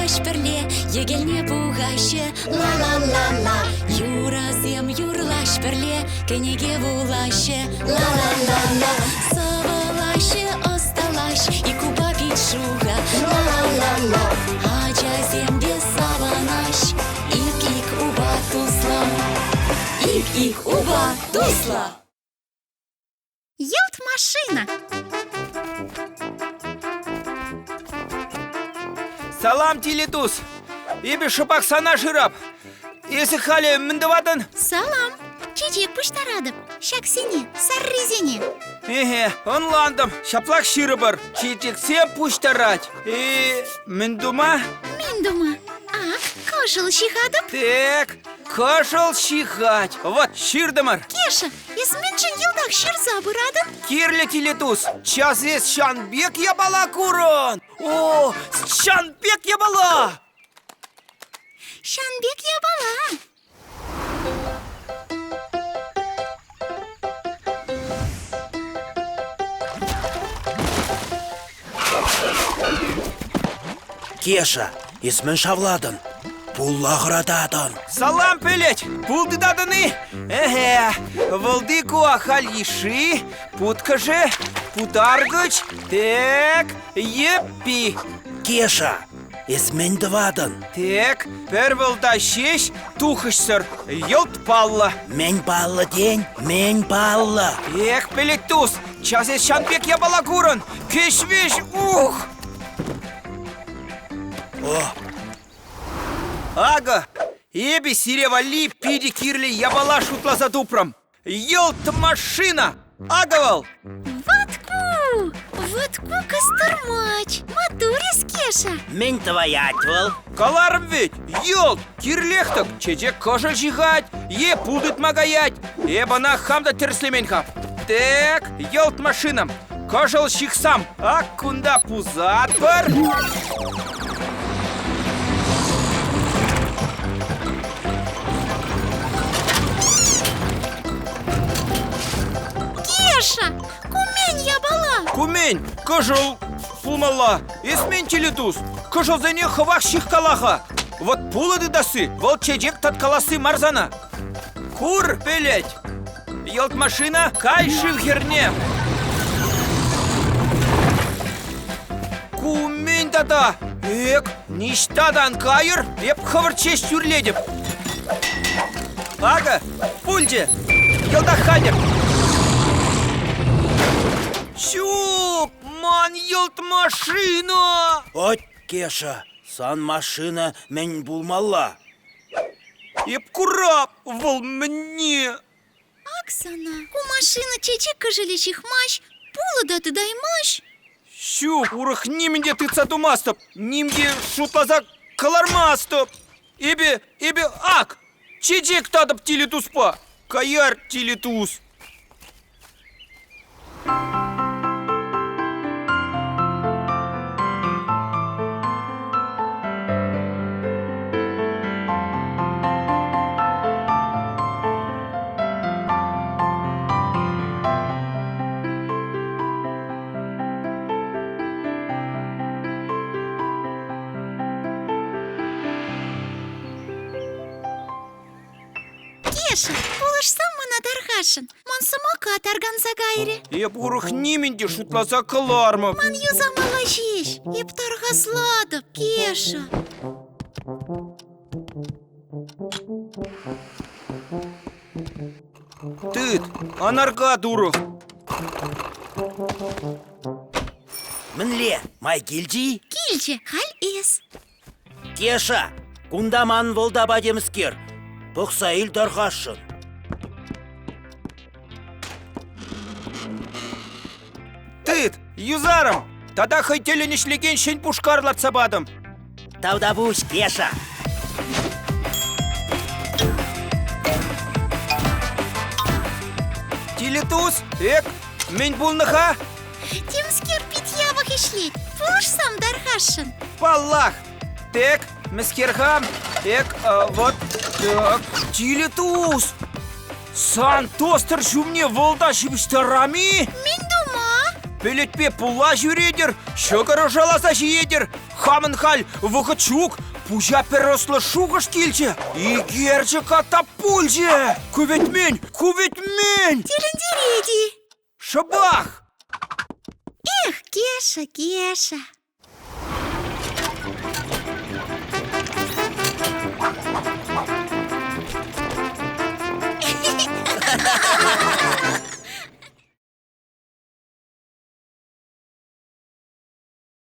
юрлаҫ пӗрле, йӗкелне пухаҫҫӗ. Ла-ла-ла-ла. Юрӑсем юрлаҫ пӗрле, кӗнеке вулаҫҫӗ. Ла-ла-ла-ла. Сӑвӑлаҫҫӗ, ӑсталаҫ, ик упа пит шухӑ. Ла-ла-ла-ла. Ачасем те савӑнаҫ, ик-ик упа туслӑ. Ик-ик упа туслӑ. Йӑлт машина. Салам, Тилитус! Эпӗ шӑпах сана шырап. Эсӗ халӗ мӗн тӑватӑн? Салам! Чечек пуҫтаратӑп. Ҫаксене, саррисене. Эхе, ӑнлантӑм. Ҫаплах ҫырӑпӑр. Чечексем пуҫтарать. Э, мӗн тума? Мӗн тума? Ак, кӑшӑл ҫыхатӑп. Так, кӑшӑл ҫыхать. Вот, ҫыртӑмӑр. Кеша, Эс мӗншӗн йӑлтах ҫырса пыратӑн? Кирлӗ тилӗ-тус, час эс ҫан пек япала курӑн! О, ҫан пек япала! Ҫан пек япала! Кеша, эс мӗн шавлатӑн? Пулла хӑрататӑн. Салам, пӗлӗт! Пул тытатӑн-и? Эхе, вӑлти ку ахаль йышши, путкӑшӗ, путаркӑч, тек, йӗппи. Кеша, эс мӗн тӑватӑн? Тек, пӗр вӑлта ҫеҫ тухӑҫсӑр, йӑлт паллӑ. Мӗн паллӑ тен? Мӗн паллӑ? Эх, пӗлӗт тус, час эс ҫан пек япала курӑн, кӗҫ-вӗҫ, ух! О! Акӑ, эпӗ сире валли питӗ кирлӗ япала шутласа тупрӑм. Йӑлт машина! Акӑ вӑл! Ватку! Ватку кастӑрмач! Маттур эс, Кеша! Мӗн тӑваять вӑл? Каларӑм вӗт, йӑлт! Кирлех-тӑк чечек кӑшӑл ҫыхать е пул тытма каять. Эп ӑна хам та тӗрӗслемен-ха. Так, йӑлт машина. Кӑшӑл ҫыхсам. Ак кунта пусатпӑр. Кеша, ку мӗн япала? Ку мӗн? Кӑшӑл пулмалла. Эс мӗн тилӗ-тус? Кӑшӑлсене хӑвах ҫыхкала-ха. Вот пулӑ тытасси, вӑл чечек таткаласси мар сана. Кур, пӗлет. Йӑлт машина кай шыв хӗрне. Ку мӗн тата? Эк, ниҫта та ан кайӑр, эп хӑвӑрт ҫеҫ тӳрлетӗп. Акӑ, пулчӗ. Йӑлтах хатӗр. Ҫук, ман йӑлт машина! Ӑть, Кеша, сан машина мӗн пулмалла? Эп курап, вӑл мӗнне. Ак сана, ку машина чечек кӑшӑлӗ ҫыхмасть, пулӑ та тытаймасть. Ҫук, урӑх нимӗн те тытса тумастӑп, ним те шутласа кӑлармастӑп. Эпӗ, эпӗ ак, чечек татӑп тилӗ туспа. Каяр, тилӗ тус. Кеша, пулӑшсам мана тархасшӑн. Ман самокат арканса кайрӗ. Эп урӑх нимӗн те шутласа кӑлармӑп. Ман юсамалла ҫеҫ. Эп тархаслатӑп, Кеша. Тыт, ан аркат урӑх. Мӗнле, май килчӗ-и? Килчӗ, халь эс. Кеша, кунта ман вӑлтапа темскер. Пӑхса ил тархасшӑн. Тыт, юсарӑм. Тата хӑй тӗллӗн ӗҫлекен ҫӗн пушкар лартса патӑм. Тавтапуҫ, Кеша. Тилӗ-тус, эк, мӗн пулнӑ-ха? Темскер пит япӑх ӗҫлет. Пулӑшсам тархасшӑн. Паллах. Тек, мӗскер-ха? Эк, вот, так, тилӗ-тус. Сан тостер ҫумне вӑлта ҫыпӑҫтарам-и? Мӗн тума? Пӗлӗтпе пулла ҫӳретӗр, ҫӑкӑр ӑшаласа ҫиетӗр. Хамӑн халь вӑхӑт ҫук, пуҫа пӗр ӑслӑ шухӑш килчӗ. Икерчӗ ката пулчӗ. Ку вӗт мӗн? Ку вӗт мӗн? Тӗлӗнтерет-и? Шӑпах! Эх, Кеша, Кеша.